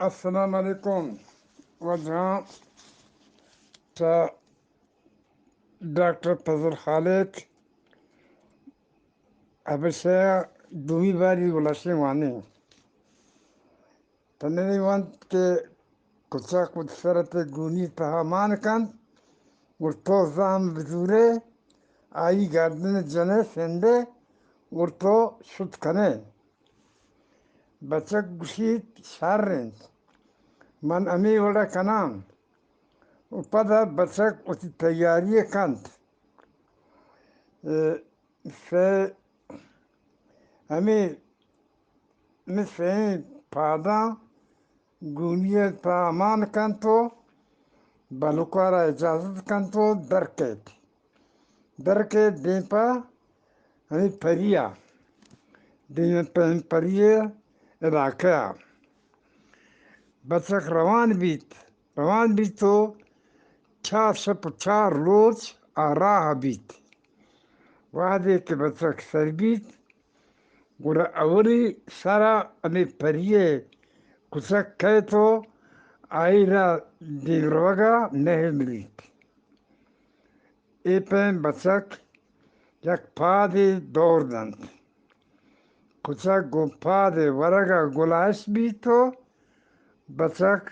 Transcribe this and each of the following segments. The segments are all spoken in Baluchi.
السلام علیکم۔ واجہاں چہ ڈاکٹر فضل خالق حبشہ دومی باری گلاشیں وانیں۔ تنینی وانت کہ کچک وتی سر ءَ گونی تہا مان کنت، گڑا تو زہم بزورے، آئی گردن جنے سندے، گڑا تو شت کنے۔ بچک گوشیت، شر انت، من ہمے وڑا کناں۔ و پدا بچک وتی تیاری کنت۔ اے، سے، ہمے، ہمے سئیں پاداں گونی ءِ تہا مان کنت و بلوک ءَ را اجازت کنت و در کیت۔ در کیت دیم پہ ہمے پری ءَ، دیم پہ ہمے پری ءِ علاقہ ءَ۔ بچک روان بیت، روان بیت و چار شپ و چار روچ آ راہ بیت۔ وہدے کہ بچک سر بیت، گڑا اولی سرا ہمے پری ءِ کچک کئیت و آئی را دیم روگا نہ ملیت۔ اے پیم بچک یک پادے دور دنت۔ کچک گوں پادے ورگا گلائش بیت و بچک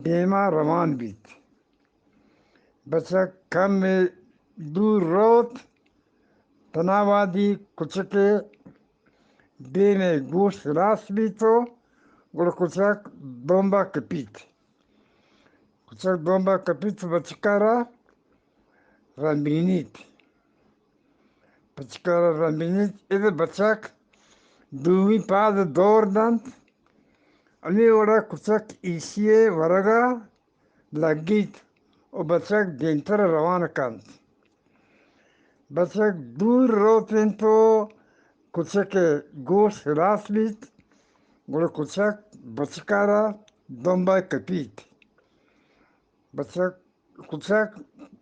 دیما روان بیت۔ بچک کمے دور روت، تنا وہدی کچکے دیمے گوش ہلاس بیت و گڑا کچک دمبا کپیت۔ کچک دمبا کپیت و بچکا را رمبینیت۔ بچکا را رمبینیت، ادا بچک دومی پاد دور دنت۔ ہمے وڑا کچک ایشی ءِ ورگا لگیت و بچک دیمتر روان کنت۔ بچک دور روت انت و کچک ءِ گوش ہلاس بیت، گڑا کچک بچکا را دمبا کپیت۔ بچک، کچک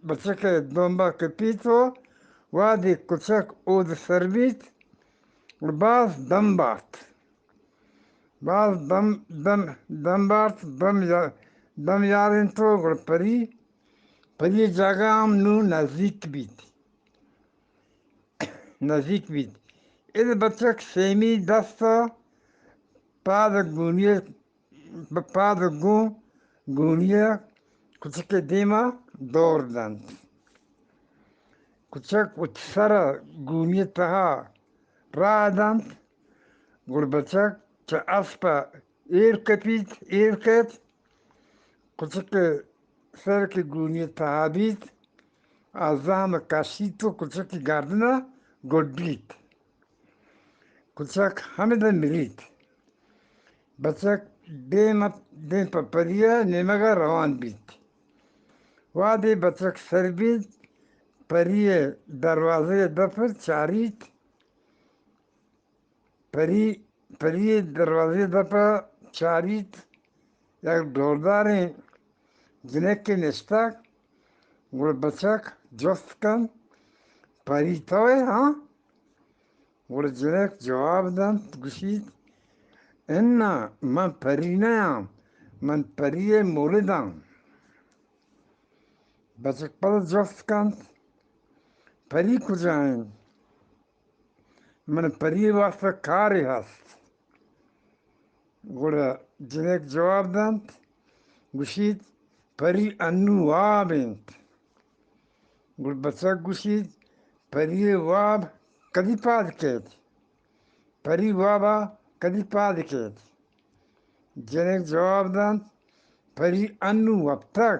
بچک ءِ دمبا کپیت و وہدے کچک اود سر بیت، گڑا باز دم بارت۔ باز دم، دم، دم بارت، دم یا-، دم یارینت و گڑا پری، پری جاگہ ہم نوں نزیک بیت۔ نزیک بیت۔ ادا بچک سیمی دست ءَ پاد گونی ءَ، پاد گوں گونی ءَ کچک ءِ دیما دور دنت۔ کچک وتی سر ءَ گونی ءِ تہا راہ دنت، گڑا بچک چہ اسپ ءَ ایر کپیت، ایر کیت۔ کچک ءِ سر کہ گونی ءِ تہا بیت، آ زہم کشیت و کچک ءِ گردن ءَ گڈیت۔ کچک ہمدا مریت۔ بچک دیم، دیم پہ پری ءِ نیمگ ءَ روان بیت۔ وہدے بچک سر بیت، پری ءِ دروازگ ءِ دپ ءَ چاریت۔ پری، پری ءِ دروازگ ءِ دپ ءَ چاریت، یک ڈولداریں جنکے نشتگ۔ گڑا بچک جست کنت، پری تو ئے، ہاں؟ گڑا جنک جواب دنت، گوشیت، اناں، من پری نیاں، من پری ءِ مولداں۔ بچک پدا جست کنت، پری کجا انت؟ من پری ءِ واستا کارے ہست۔ گڑا جنک جواب دنت، گوشیت، پری انوں واب انت۔ گڑا بچک گوشیت، پری ءِ واب کدی پاد کیت؟ پری وابا کدی پاد کیت؟ جنک جواب دنت، پری انوں وپتگ،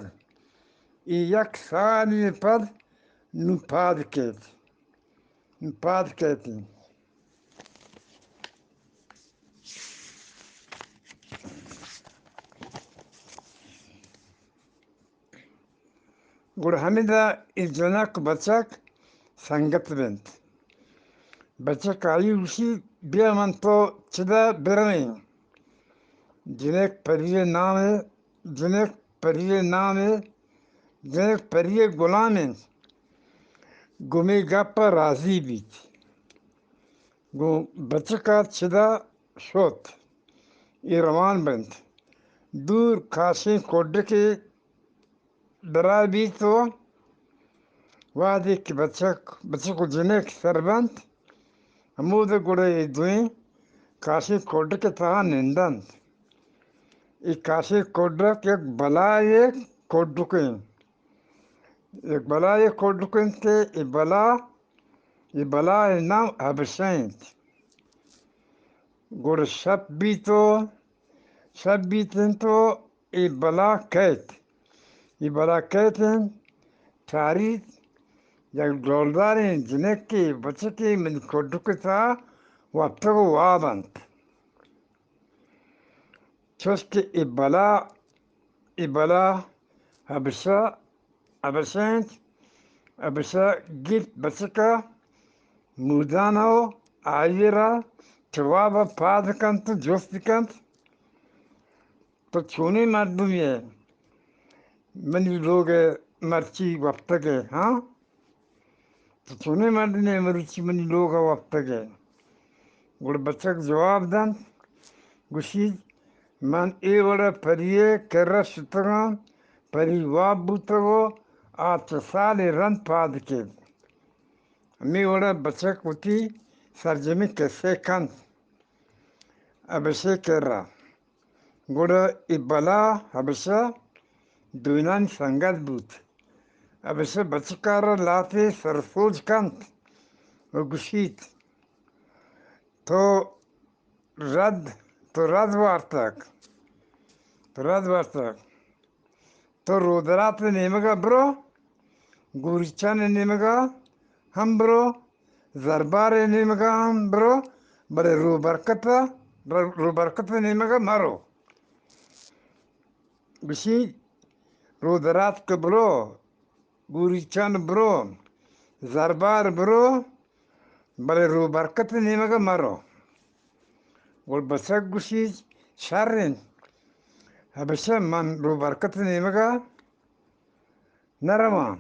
اے یک سالے ءَ پد نوں پاد کیت۔ نوں پاد کیت۔ گڑا ہمدا اے جنک بچک سنگت بنت۔ بچک آئی گوشی، بیا من تو چدا برویں۔ جنک پری ءِ نام ءَ، جنک پری ءِ نام ءَ، جنک پری ءِ گلام انت۔ گوں مئے گپ ءَ راضی بیت۔ گوں بچک ءَ چدا شت۔ اے روان بنت۔ دور کاشیں کڈکے درا بیت و وہدے کہ بچک، بچک و جنک سر بنت، ہمود گڑا اے دوئیں کاشیں کڈک ء تہا نندنت۔ اے کاشیں کڈک یک بلائے کڈکیں، یک بلائے کڈک انت کہ اے بلا، اے بلائے نام حبشہ انت۔ گڑا شپ بیت و شپ بیت انت و اے بلا کئیت۔ اے بلا کئیت انت، چاریت، یک ڈولداریں جنکے بچکے منی کڈک ء تہا وپتگ و واب انت۔ چوش کہ اے بلا، اے بلا حبشہ، حبشہ انت، حبشہ گپت بچک ء مودان ء آئی ء را چہ واب ء پاد کنت و جست کنت، تو چونیں مردمے ئے منی لوگ ء مرچی وپتگ ئے؟ ہاں؟ تو چونیں مردمے ئے مروچی منی لوگ ء وپتگ ئے؟ گڑا بچک جواب دنت، گوشیت، من اے وڑ ء پری ء کر ء شتگاں، پری واب بوتگ و آ چہ سالے رند پاد کیت۔ ہمے وڑ ء بچک وتی سرجمیں کسہ ء کنت۔ حبشہ ء کر ء۔ گڑا اے بلا حبشہ دوئینانی سنگت بوت۔ حبشہ بچک ء را لہتے سرسوج کنت و گوشیت، تو رد، تو رد وارتگ، تو رد وارتگ۔ تو رودرات ء نیمگ ء برو، گوریچان ء نیمگ ء ہم برو، زربار ء نیمگ ء ہم برو، بلے روبرکت ء، روبرکت ء نیمگ ء مرو۔ گوشی، رودرات کہ برو، گوریچان برو، زربار برو، بلے روبرکت ء نیمگ ء مرو۔ گڑا بچک گوشی، شر انت، حبشہ من روبرکت ء نیمگ ء نہ رواں۔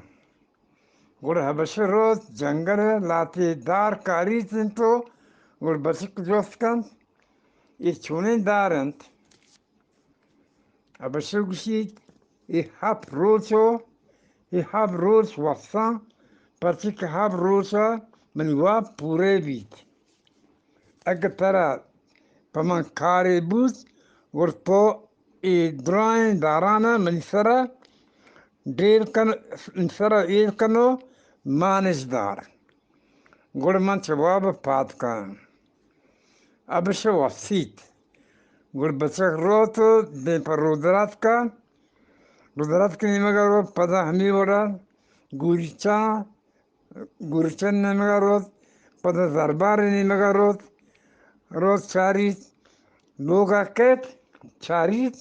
گڑا حبشہ روت جنگل ء، لہتے دار کاریت انت و گڑا بچک جست کنت، اے چونیں دار انت؟ حبشہ گوشیت، اے ہپت روچ و اے ہپت روچ وپساں، پرچہ کہ ہپت روچ ء منی واب پورے بیت۔ اگہ ترا پہ من کارے بوت، گڑا تو اے درائیں داران ء منی سر ء ڈیل کن، سر ء ایر کن و مانش دار۔ گڑا من چہ واب ء پاد کاں۔ حبشہ وپسیت۔ گڑا بچک روت و دیم پہ رودراتک ء، رودراتک ء نیمگ ء روت، پدا ہمے وڑ ء گوریچان، گوریچان نیمگ ء روت، پدا زربار ء نیمگ ء روت، روت چاریت، لوگ ء کیت، چاریت،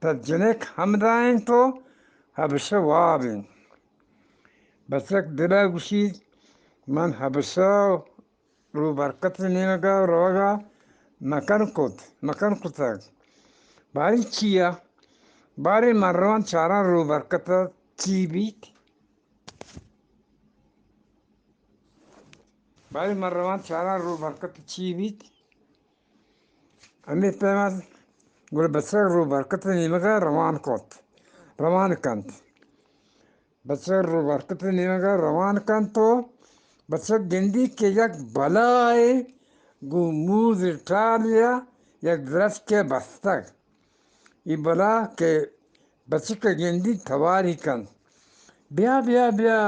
تہ جنک ہمدا انت و حبشہ واب انت۔ بچک دل ء گوشیت، من حبشہ روبرکت ء نیمگ ء روگ ء مکن کت، مکن کتگ۔ باری چیا؟ باری من رواں چاراں روبرکت ء چی بیت؟ باری من رواں چاراں روبرکت ء چی بیت؟ ہمے پیم ء گڑا بچک روبرکت ء نیمگ ء روان کت، روان کنت۔ بچک روبرکت ء نیمگ ء روان کنت و بچک گندی کہ یک بلائے گوں موز ء ٹال ء یک درچکے بستگ۔ اے بلا کہ بچک ء گندی تواری کنت، بیا، بیا، بیا،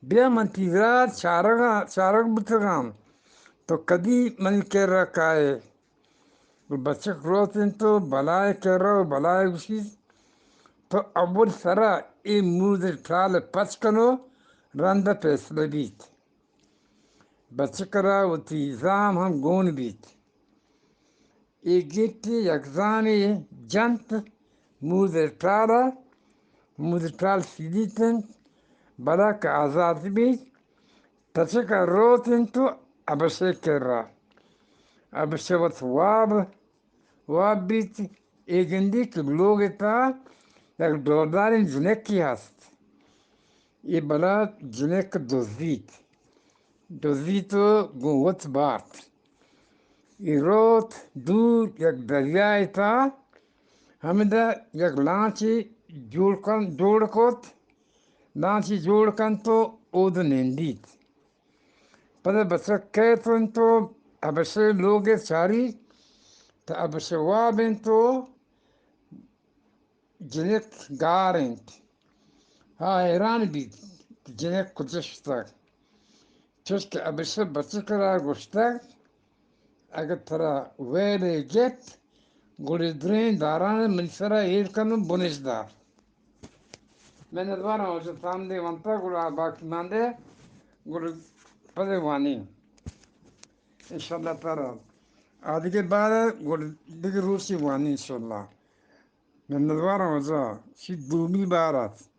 بیا من تئی درا چارگ ء، چارگ بوتگاں، تو کدی منی کرا کائے؟ گڑا بچک روت انت و بلائے کرا و بلائے گوشیت، تو اول سرا اے موز ء ٹال ء پچ کن و رند ء پیسلہ بیت۔ بچک ء را وتی زام ہم گون بیت۔ اے گیٹ ء یک زامے جنت موز ء ٹال ء، موز ء ٹال سیدیت انت، بلا کہ آزات بیت، تچک ء روت انت و ابشے کرا۔ ابشے وت واب، واب بیت، اے گندی کہ لوگ ء تہا یک ڈولداریں جنکے ہست۔ اے بلا جنک دزیت، دزیت و گوں وت بارت۔ اے روت دور یک دریائے تہا، ہمدا یک لانچے جوڑ کن، جوڑ کت، لانچے جوڑ کنت و اود نندیت۔ پدا بچک کیت انت و ابشے لوگ چاری، تا ابشے واب انت و جنک گار انت۔ ہا حیران بیت، جنک کجا شتگ؟ چوش کہ ابشے بچک را گوشتگ، اگہ ترا ویلے گپت، گڑے دریں داران منی سرا ایر کن و بنش دار۔ منتواراں، واجہ تام دے ونتا، گڑا باقی ماندے، گڑا پدے وانی۔ انشاءاللہ تعالی۔ آدگہ بار، گڑا دگہ روچے وانی انشاءاللہ۔ منتواراں واجہ، چی دومی بار ات۔